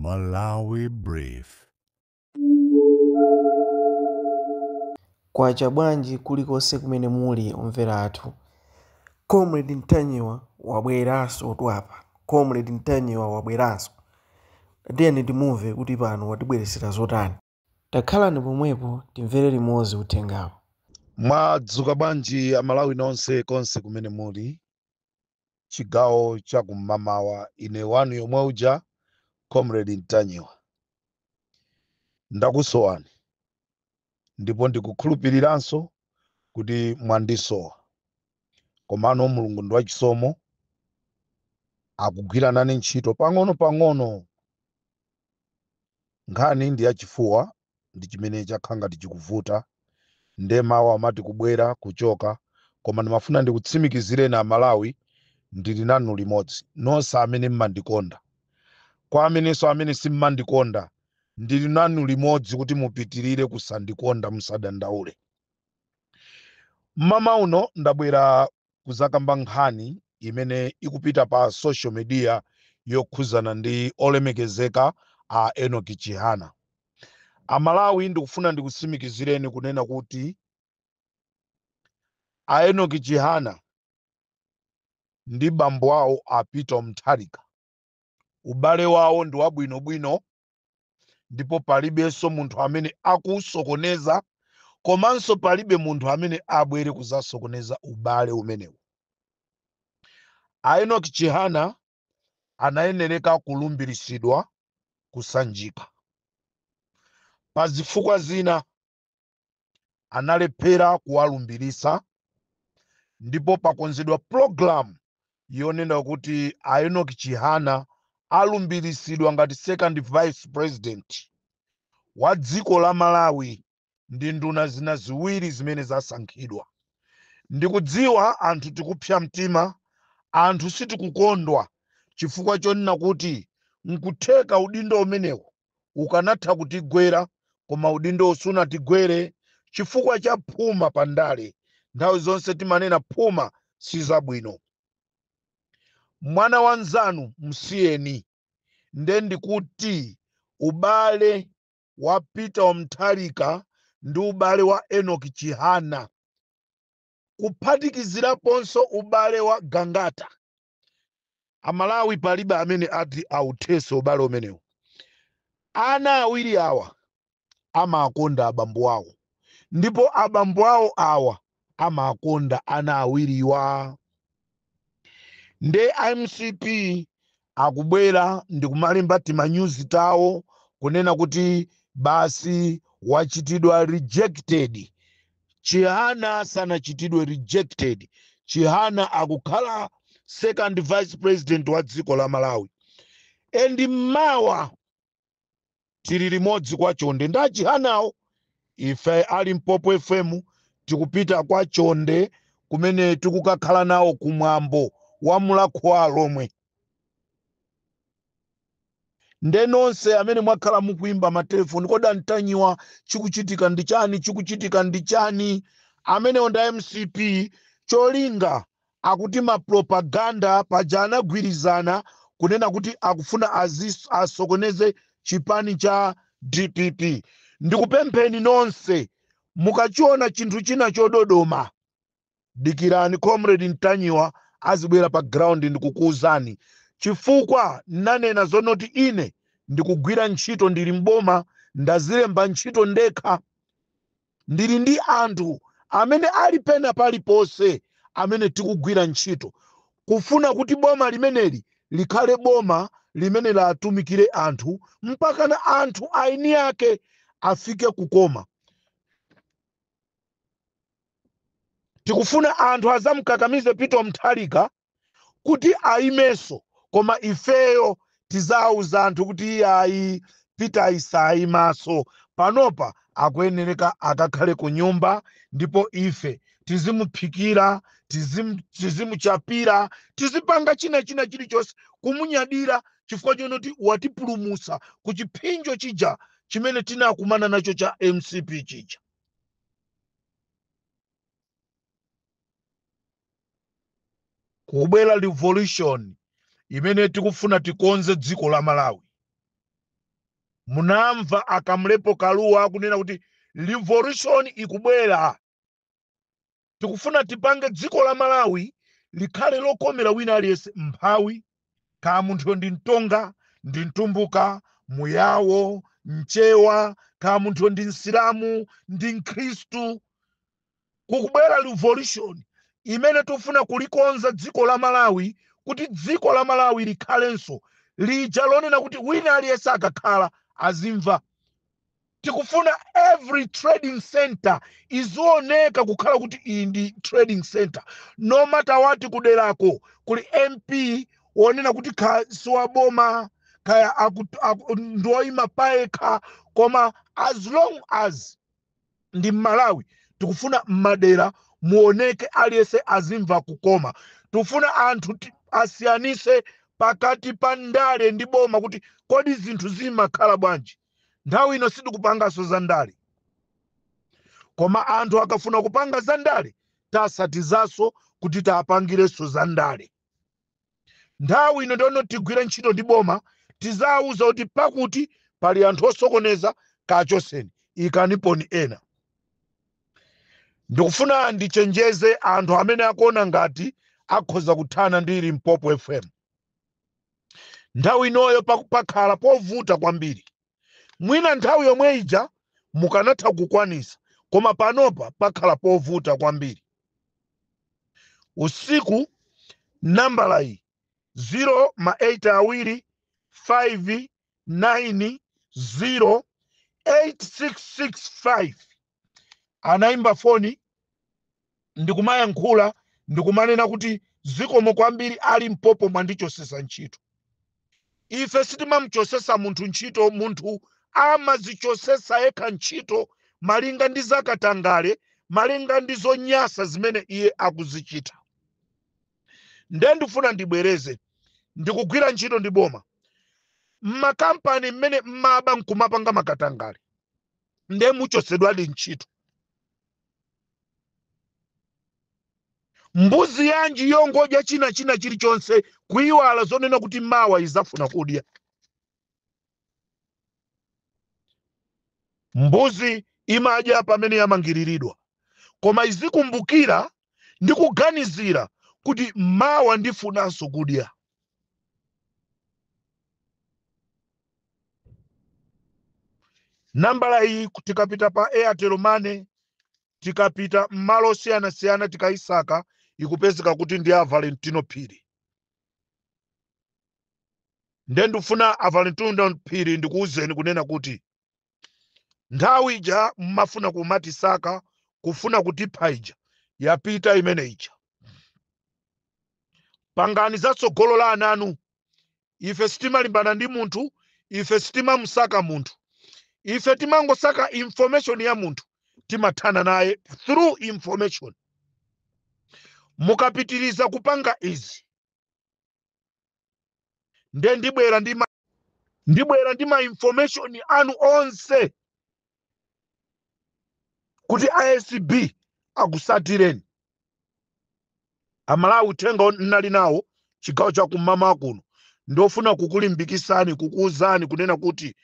Malawi Brief. Kwacha bwanji kulikonse kumene muli omvera athu. Comrade Ntanyiwa wabweranso tu apa. Comrade Ntanyiwa wabweranso. Tiyeni timumve kuti pano watibweretsera zotani. Takhalani pomwepo timvere limodzi uthengawo. Mwadzuka bwanji Amalawi nonse konse kumene muli, chigawo cha kum'mamawa. Ine wanu yomwe uja, Comrade Ntanyiwa. Ndakusowani ndipo ndikukhulupiriranso kuti mwandisowa, komano Mulungu ndi wachisomo, akugwira nane ntchito pang'ono pang'ono. Nkhani ndi yachifuwa, ndi chimene chakhala ngati chikuvuta, nde mawu amati kubwera kuchoka, koma ndimafuna ndikutsimikizireni Amalawi, ndili nanu limodzi nonse amene mmandikonda. Kwa amenenso amene simmandikonda, ndili nanu limodzi kuti mupitirire kusandikonda, musadandaule. Mmamawa uno ndabwera kuzakamba nkhani imene ikupita pa social media yokhuzana ndi olemekezeka a Enoch Chihana. Amalawi, ndikufuna ndikutsimikizireni kunena kuti a Enoch Chihana ndi bambo awo a Peter Mutharika, ubale wawo ndi wabwinobwino, ndipo palibenso munthu amene akusokoneza, komanso palibe munthu amene abwere kuzasokoneza ubale umenewu. A Enoch Chihana anayenereka kulumbiritsidwa kusanjika. Pa zifukwa zina analephera kuwalumbiritsa, ndipo pakonzedwa program yonena kuti a Enoch Chihana alumbiritsidwa ngati second vice president wa dziko la Malawi ndi nduna zina ziwiri zimene zasankhidwa. Ndikudziwa anthu tikupsa mtima, anthu sitikukondwa chifukwa chonena kuti nkutheka udindo umenewu ukanatha kutigwera, koma udindo sunatigwere chifukwa cha phuma pandale. Nthawi zonse timanena phuma sizabwino. Mwana wa nzanu msiyeni. Nde ndikuti ubale wa Peter Mutharika ndi ubale wa Enoch Chihana, kuphatikiziraponso ubale wa Gangata, Amalawi palibe amene ati authese ubale umenewu. Ana awiri awa amakonda abambo awo, ndipo abambo awo awa amakonda ana awiriwa. Nde MCP akubwera ndi kumalemba timanyuzi tawo kunena kuti basi wachitidwa rejected. Chihana sanachitidwe rejected. Chihana akukhala second vice president wa dziko la Malawi. And mawa tili limodzi kwa Chonde ndi Achihanawo. Ife ali Limpopo FM tikupita kwa Chonde kumene tikukakhala nawo kumwambo wa Mulhako wa Alhomwe. Nde nonse amene mwakhala mukuimba matelefoni, kodi Antanyiwa chikuchitika ndi chani, chikuchitika ndi chani? Amenewo ndi MCP, cholinga akuti mapropaganda paja anagwirizana kunena kuti akufuna asokoneze chipani cha DPP. Ndikupempheni nonse, mukachiona chinthu china chododoma, dikirani Comrade Ntanyiwa azibwera pa ground ndikukuuzani, chifukwa nanena zonoti ine ndikugwira ntchito, ndili mboma, ndazilemba ntchito ndekha, ndili ndi anthu amene ali pena paliponse amene tikugwira ntchito kufuna kuti boma limeneli likhale boma limene latumikire anthu mpakana anthu aini ake afike kukoma. Tikufuna anthu azamkakamize Peter Mutharika kuti ayimenso, koma ifeyo tizawuza anthu kuti iyayi, Peter isayimaso panopa, akuyenereka akakhale ku nyumba, ndipo ife tizimuphikira, tizimuchapira, tizipanga china china chilichonse kumunyadira, chifukwa chonoti watipulumutsa ku chipsinjo chija chimene tinakumana nacho cha MCP chija. Kubwera revolution imene tikufuna tikonze dziko la Malawi. Munamva akamlepo Kaluwa akunena kuti revolution ikubwera. Tikufuna tipange dziko la Malawi likhale lokomera wina aliyense, mphawi, kaya munthuyo ndi Mtonga, ndi Mtumbuka, Muyawo, Mchewa, kaya munthuyo ndi Msilamu, ndi Mkhristu. Kukubwera revolution imene tikufuna kulikonza dziko la Malawi, kuti dziko la Malawi likhalenso lija lonena kuti wina aliyense akakhala azimva. Tikufuna every trading center izioneka kukhala kuti iyi ndi trading center, no matter what kuderako kuli MP wonena kuti siwaboma, kaya ndioyima payekha, koma as long as ndi Mmalawi, tikufuna mmadera muoneke, aliyense azimva kukoma. Tikufuna anthu asiyanise pakati pa ndale ndi boma, kuti kodi zinthu zimakhala bwanji. Nthawi ino sitikupanganso za ndale, koma anthu akafuna kupanga za ndale, tasatizanso kuti tapangirenso za ndale. Nthawi ino ndono tigwire ntchito ndi boma, tizawuza kuti pakuti pali anthu osokoneza, kachoseni, ikaniponi ena. Ndikufuna ndichenjeze anthu amene akuona ngati akhoza kuthana ndi Limpopo FM. Nthawi inoyo pakhala povuta kwambiri. Mwina nthawi yomwe ija mukanatha kukwanisa, koma panopa pakhala povuta kwambiri. Usiku nambala iyi 0 ma 8 awiri 5 9 0 8665 anayimba foni ndikumayankhula, ndikumanena kuti zikomo kwambiri ali Mpopo, mwandichosesa ntchito. Ife sitimamuchosesa munthu ntchito, munthu amazichosesa yekha ntchito malinga ndi zakatangale, malinga ndi zonyasa zimene iye akuzichita. Nde ndifuna ndibwereze, ndikugwira ntchito ndi boma. Mmakampani mmene mmaba nkumapanga makatangale, nde muchosedwadi ntchito. Mbuzi yanji yongodya china china chilichonse, kuyiwala zonena kuti mawa izafuna kudya. Mbuzi imadya pamene yamangiriridwa, koma izikumbukira ndi kuganizira kuti mawa ndifunanso kudya. Nambala iyi tikapita pa Airtel Money, tikapita m'malo osiyanasiyana, tikayisaka, ikupezeka kuti ndi a Valentino Phiri. Nde ndifuna a Valentino Phiri ndikuwuzeni kunena kuti nthawi ija mmafuna kumatisaka, kufuna kutipha ija, yapita imene ija. Pangani zatsogolo la ana anu. Ife sitimalimbana ndi munthu, ife sitimamusaka munthu, ife timangosaka information ya munthu, timathana naye through information. Mukapitiriza kupanga izi, nde ndibwera ndi ma information anu onse kuti ISB akusatireni. Amalawi, uthenga nnali nawo chigawo cha kummawa kuno, ndofuna kukulimbikisani, kukuwuzani kunena kuti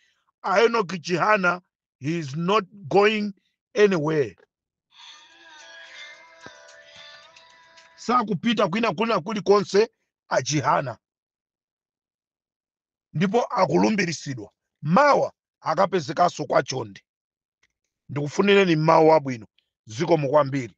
Enoch Chihana, he is not going anywhere. Sakupita kwina kwina kulikonse a Chihana, ndipo akulumbiritsidwa mawa akapezekanso kwa Chonde. Ndikufunireni mmawa wabwino, zikomo kwambiri.